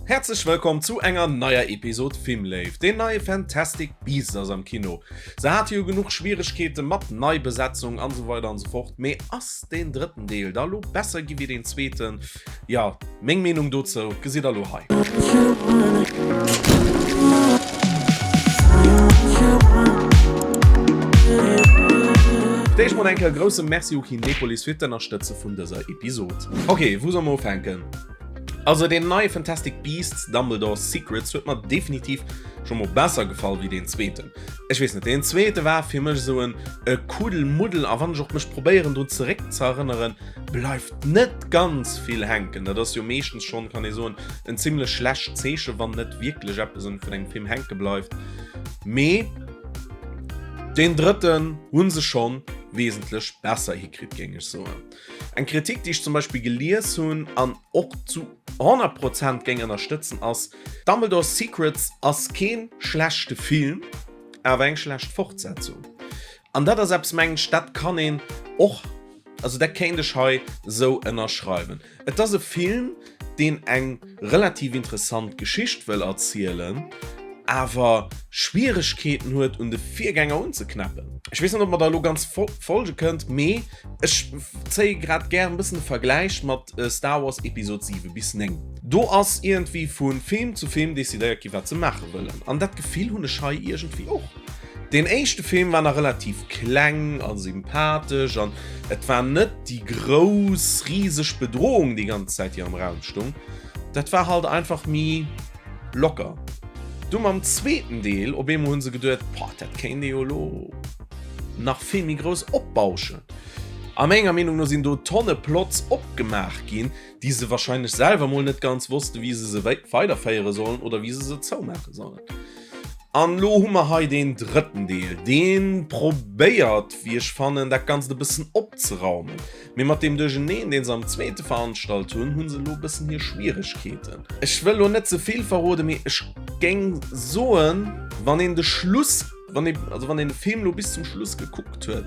Häerzlech wëllkomm zu enger neier Episod Filmléift. Deen neie Fantastic Beasts ass am Kino. Se hate jo genuch Schwieregkeete mat Neibesetzung an esou weider an esou fort, mee ass deen drëtten Deel da lo besser gi wéi deen zweeten? Jo, meng Meenung dozou gesitt der lo hei. Fir d'éischt mol eng Kéier e grousse Merci u Kinepolis fir d'Ënnerstëtze vun dëser Episod. Ok, wou soll mer ufänken? Also deen neie Fantastic Beasts, Dumbledore's Secrets huet mer definitiv scho mol besser gefall wéi deen zweeten. Ech weess net, deen zweete war fir mech esou en e Kuddelmuddel a wann ech och mech probéieren drun zeréck ze erënneren, bleift net ganz vill hänken. Dat ass jo meeschtens schonn, kann ee soen, en zimmlech schlecht Zeeche wann net wierklech eppes vun engem Film hänke bleift. Mee deen drëtten hu se schonn wesentlech besser hikritt, géing ech soen. Eng Kritik, déi ech zum Beispill gelies hunn an och zu 100 Prozent géing ënnerstëtzen, ass, Dumbledore's Secrets ass kee schlechte Film, awer eng schlecht Fortsetzung. An dat ass eppes, mengen ech, dat kann een och, also dat kéint ech hei esou ënnerschreiwen. Et ass e Film, deen eng relativ interessant Geschicht wëll erzielen, awer Schwieregkeeten huet, un de Virgänger unzeknäppen. Ech weess net, ob mer der elo ganz folge kënnt, mee ech zéie grad gär e bëssen de Vergläich mat Star Wars Episod 7 bis 9. Do ass iergendwéi vu Film zu Film decidéiert gi wat se maache wëllen, an dat Gefill hunn ech hei iergendwéi och. Deen éischte Film war nach relativ kleng a sympathesch an et war net déi grouss riseg Bedrohung déi ganz Zäit déi am Raum stung. Dat war halt einfach méi locker. Du mam zweeten Deel op eemol hunn se geduet, boah dat kéint ee jo elo nach vill méi grouss opbauschen. A menger Meenung no sinn do Tonne Plots opgemaach ginn, déi se wahrscheinlech selwer mol net ganz wosste wéi se se weiderféiere sollen oder wéi se se zoumaache sollen. An elo hu mer hei deen drëtten Deel, dee probéiert, wéi ech fannen, dat Ganzt e bëssen opzeraumen. Mee mat deem Duercheneen, dee se am zweete veranstalt hunn, hu se elo e bëssen hir Schwieregkeeten. Ech wëll elo net ze vill verroden, mee ech géing soen, wann een de Schluss, wann ee, also wann een de Film elo bis zum Schluss gekuckt huet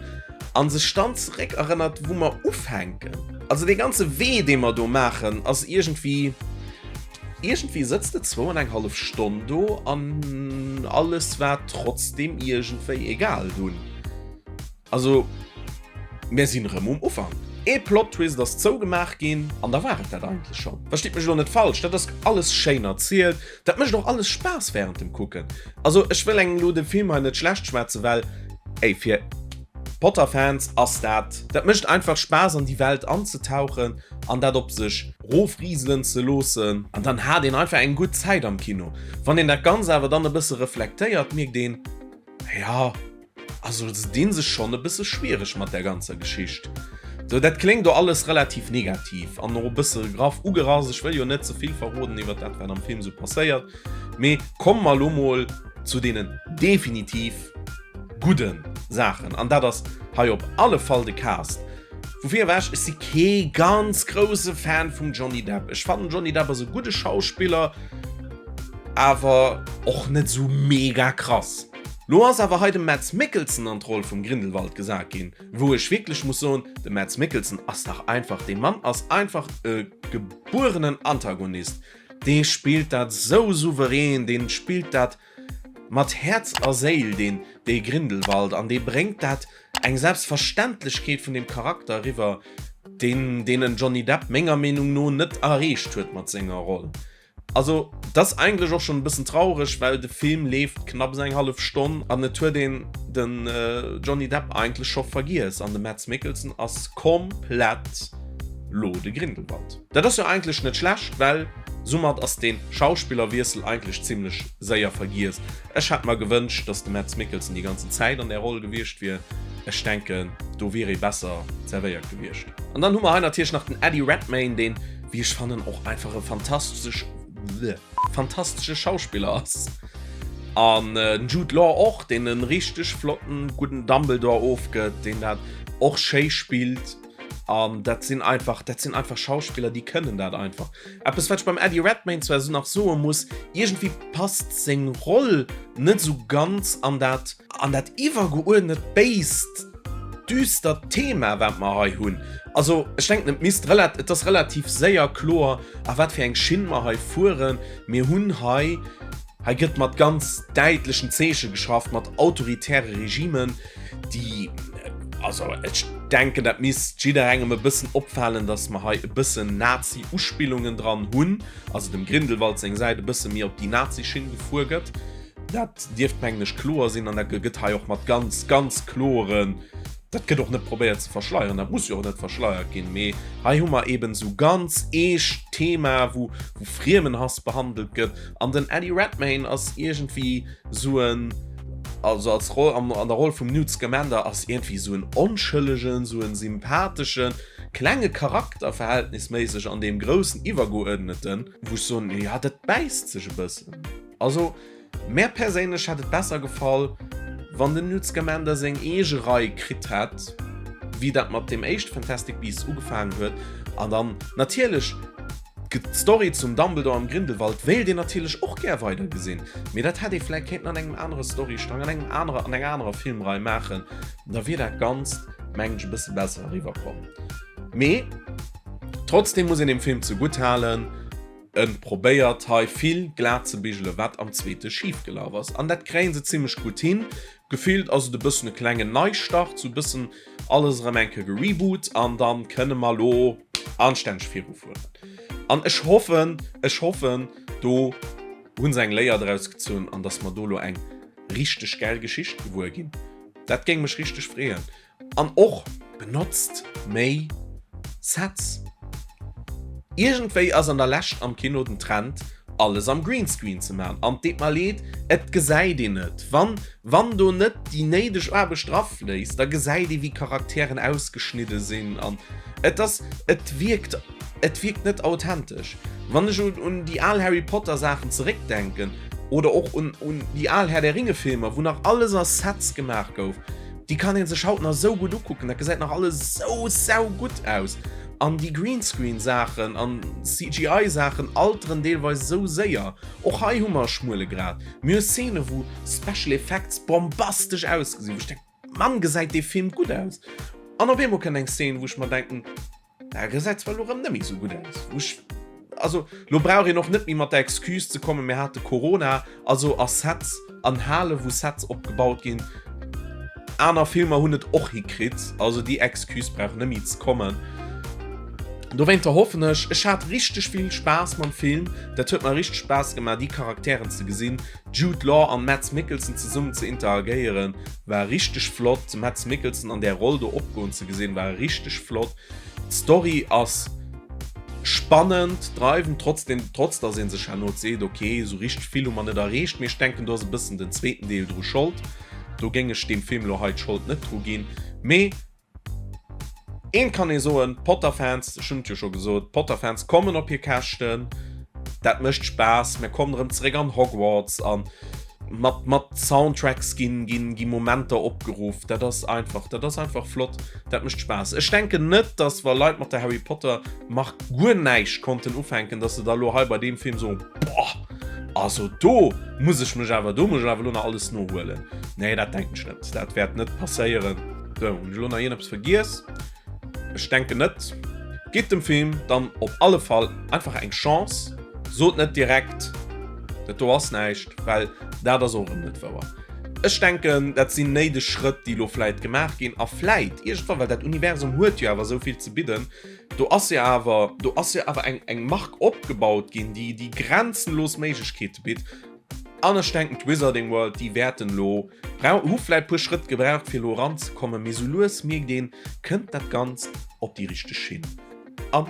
a sech dann zeréckerënnert, wou mer ufänken, also dee ganze Wee, dee mer do maachen, ass iergendwéi, Iergendwéi sëtzt de zwou an eng hallef Stonn do an alles war trotzdem iergendwéi egal dunn. Also mir sinn erëm um Ufank. Ee Plot Twist ass zougemaach ginn an da war et dat eigentlech schonn. Verstitt mech elo net falsch, dat ass alles schéin erzielt, dat mécht och alles Spaass wärend dem Kucken. Also ech wëll engem elo de Film hei net schlecht schwätzen, well ey fir Potter-Fans ass dat, dat mécht einfach Spaass an déi Welt anzetauchen an dat op sech rofriselen ze loossen an dann hat een einfach eng gutt Zäit am Kino. Wann een dat Ganzt awer dann e bësse reflektéiert, mierkt een, jo, also se dinn sech schonn e bësse schwiereg mat där ganzer Geschicht. Sou, dat kléngt do alles relativ negativ an och e bësse graff ugerass. Ech wëll jo net ze vill verroden iwwer dat, wat am Film sou passéiert, mee komme mer elo mol zu deenen definitiv gudde Saachen an dat ass hei op alle Fall de Cast. Woufir ewech, ech si kee ganz grousse Fan vum Johnny Depp. Ech fannen Johnny Depp ass e gudde Schauspiller, awer och net sou mega krass. Lo ass awer hei de Mads Mikkelsen an d'Roll vum Grindelwald gesat ginn, wou ech wierklech muss soen, de Mads Mikkelsen ass dach einfach, dee Mann ass einfach e gebuerenen Antagonist. Dee spillt dat sou souverän, dee spillt dat mat Häerz a Séil, deen dee Grindelwald, an dee bréngt dat eng Selbstverständlechkeet vun dem Charakter eriwwer, deen deen en Johnny Depp menger Meenung no net erreecht huet mat senger Roll. Also et ass eigentlech och schonn e bëssen traureg, well de Film leeft knapps eng hallef Stonn an et huet een den Johnny Depp eigentlech scho vergiess an de Mads Mikkelsen ass komplett lo de Grindelwald. Dat ass jo eigentlech net schlecht, well soumat ass den Schauspillerwiessel eigentlech zimlech séier vergiess. Ech hätt mer gewënscht, dass de Mads Mikkelsen déi ganzen Zäit an där Roll gewiescht wier. Ech denken, do wier ee besser zerwéiert gewiescht. An dann hu mer hei natierlech nach den Eddie Redmayne, deen, wéi ech fannen, och einfach e fantastesch, fantastesche Schauspiller ass. An den Jude Law och, deen e richteg flotten, gudden Dumbledore ofgëtt, deen dat och schéi spillt. An dat sinn einfach, dat sinn einfach Schauspiller, déi kënnen dat einfach. Eppes, wat ech beim Eddie Redmayne zwar esou nach soe muss, iergendwéi passt seng Roll net esou ganz an dat, an dat iwwergeuerdnet Béist. düstert Thema, wat mer hei hunn. Also ech denken, et misst relat, et ass relativ séier kloer, a wat fir eng Schinn mer hei fueren. Mir hunn hei, hei gëtt mat ganz däitlechen Zeeche geschafft, mat autoritäre Regimen, déi, also ech denken, dat misst jidderengem e bëssen opfalen, datt mer hei e bëssen Nazi-Uspillungen dran hunn, also dem Grindelwald seng Säit e bësse méi op déi Nazi-Schinn gefuer gëtt. Dat dierft, mengen ech, kloer sinn an dat gëtt hei och mat ganz, ganz kloren, dat gëtt och net probéiert ze verschleieren, dat muss jo och net verschleiert ginn, mee hei hu mer eeben esou ganz eescht Thema, wou Friemenhass behandelt gëtt an den Eddie Redmayne ass iergendwéi esou en, also als Roll, an der Roll vum Newt Scamander ass iergendwéi esou en onschëllegen, esou en sympatheschen, klenge Charakter verhältnisméisseg an deem groussen Iwwergeuerdneten, wou ech soen, jo, dat bäisst sech e bëssen. Also mär perséinlech hätt et besser gefall, wann den Newt Scamander seng eege Rei kritt hätt, wéi dat mat deem éischte Fantastic Beasts ugefaangen huet. An dann natierlech d'Story zum Dumbledore am Grindelwald wéilt een natierlech och gär weider gesinn, mee dat hätt ee vläit kéinten an engem anere Storystrang, an engem anere, an enger anerer Filmrei maachen, da wier dat Ganzt, mengen ech, e bësse besser eriwwerkomm. Mee trotzdem muss een dem Film zegutt halen, En probéiert hei vill glat ze bigelen wat am zweete schif gelaf ass an dat kréien se zimmlech gutt hin. Gefillt ass et e bëssen e klengen Neistart, sou bëssen alles erëm eng Kéier gereboot an dann kënne mer lo anstänneg virufueren. An ech hoffen, ech hoffen do hunn se eng Léier draus gezunn an dass mer do lo eng richteg gäil Geschicht gewuer ginn. Dat géing mech richteg freeën. An och benotzt méi Sets. Iergendwéi ass an der Lescht am Kino den Trend alles am Greenscreen ze man. An deet mer leed, et gesäit een et. Wann wann do net déi néideg Aarbecht drafléisst, da gesäit ee wéi Charakteren ausgeschnidde sinn an et ass, et wierkt, et wierkt net authentesch. Wann ech un un déi al Harry Potter Saachen zeréckdenken oder och un un déi al Herr der Ringe Filmer, wou nach alles a Sets gemaach gouf, Déi kann een sech haut nach sou gutt ukucken, dat gesäit nach alles sou sau gutt aus. An déi Greenscreen Saachen an CGI Saachen alteren deelweis sou séier. Och hei hu mer e schmuele Grad. Mir hu Szene wou Special Effects bombastesch ausgesinn, wou ech denken, Mann gesäit dee Film gutt aus. An op eemol kënnt eng Szene wou ech mer denken, Da gesäit zwar lo rëm net méi sou gutt aus. Wou ech, also lo brauch een och net méi mat der Excuse ze kommen, mir hate Corona, also a Sets, an Hale wou Sets opgebaut ginn. Aner Filmer hunn et och hikritt, also déi Excuse brauch net méi ze kommen. Dowéinter hoffen ech, ech hat richteg vill Spaass mam Film, dat huet mer richteg Spaass gemaach déi Charakteren ze gesinn, Jude Law an Mads Mikkelsen zesummen ze interagéieren war richteg flott, Mads Mikkelsen an där Roll do opgoen ze gesinn war richteg flott. D'Story ass spannend, dreiwend, trotzdem, trotz dass een sech herno seet, ok, esou richteg vill hu mer net erreecht, mee ech denken do ass e bëssen den zweeten Deel dru Schold. Do géing ech deem Film lo hei d'Schold net dru ginn, mee Eent kann ee soen, d'Potter-Fans, ech hunn et jo scho gesot, d'Potter-Fans kommen op hir Käschten. Dat mécht Spaass. Mir kommen erëm zeréck an Hogwarts a mat, mat Soundtracks ginn, ginn, gi Momenter opgeruff. Dat ass einfach, dat ass einfach flott. Dat mécht Spaass. Ech denken net, dass wa Leit mat der Harry Potter Mark guer näischt konnten ufänken, dass se da lo hei bei deem Film soen, Boah, also do muss ech mech awer, do muss ech awer lo nach alles nohuelen. Nee, dat denken ech net. Dat wäert net passéieren. Sou, hunn ech elo nach iergendeppes vergiess? Ech denken net. Gitt dem Film dann op alle Fall einfach eng Chance. Sot net direkt, dat do ass näischt, well dat ass och erëm net wouer. Ech denken, dat sinn néideg Schrëtt, déi elo vläit gemaach ginn a vläit iergendwann, well dat Universum huet jo awer esou vill ze bidden, do ass jo awer, do ass jo awer eng, eng Mark opgebaut ginn, déi, déi grenzenlos Méiglechkeete bitt. An ech denken, d'Wizarding World, déi wäerten elo, hu vläit puer Schrëtt gebraucht, fir elo eranzekommen, mee sou lues mierkt een, kënnt dat Ganzt op déi richteg Schinn a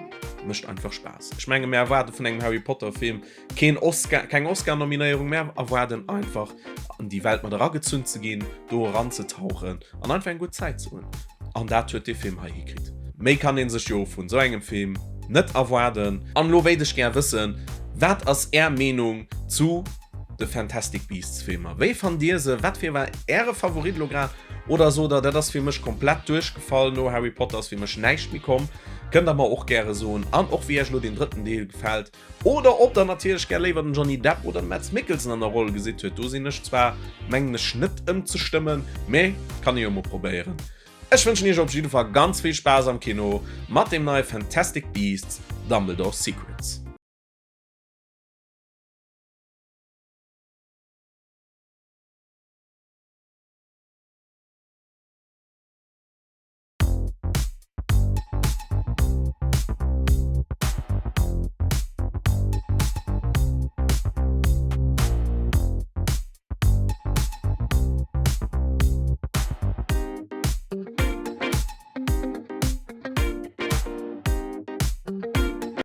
mécht einfach Spaass. Ech menge mir erwaarde vun engem Harry Potter Film keen Oscar, keng Oscar-Nominéierung, mir erwaarden einfach an déi Welt mat eragezunn ze ginn, do eranzetauchen an einfach eng gutt Zäit ze hunn. An dat huet dee Film hei hikritt. Méi kann ee sech jo vun sou engem Film net erwaarden. An elo wéilt ech gär wëssen, wat ass är Meenung zu de Fantastic Beasts Filmer? Wéi fannt dir se? Wat fir war äre Favorit elo grad? Oder sot der, dat ass fir mech komplett duerchgefall, no Harry Potter ass fir mech näischt méi komm? Kënnt der mer och gäre soen. An och wéi iech elo deen drëtten Deel gefält. Oder ob der natierlech gär léiwer den Johnny Depp oder den Mads Mikkelsen an der Roll gesitt huet. Do sinn ech zwar, mengen ech, net ëmzestëmmen, mee kann ee jo mol probéieren. Ech wënschen iech op jidde Fall ganz vill Spaass am Kino mat dem neie Fantastic Beasts, Dumbledore's Secrets.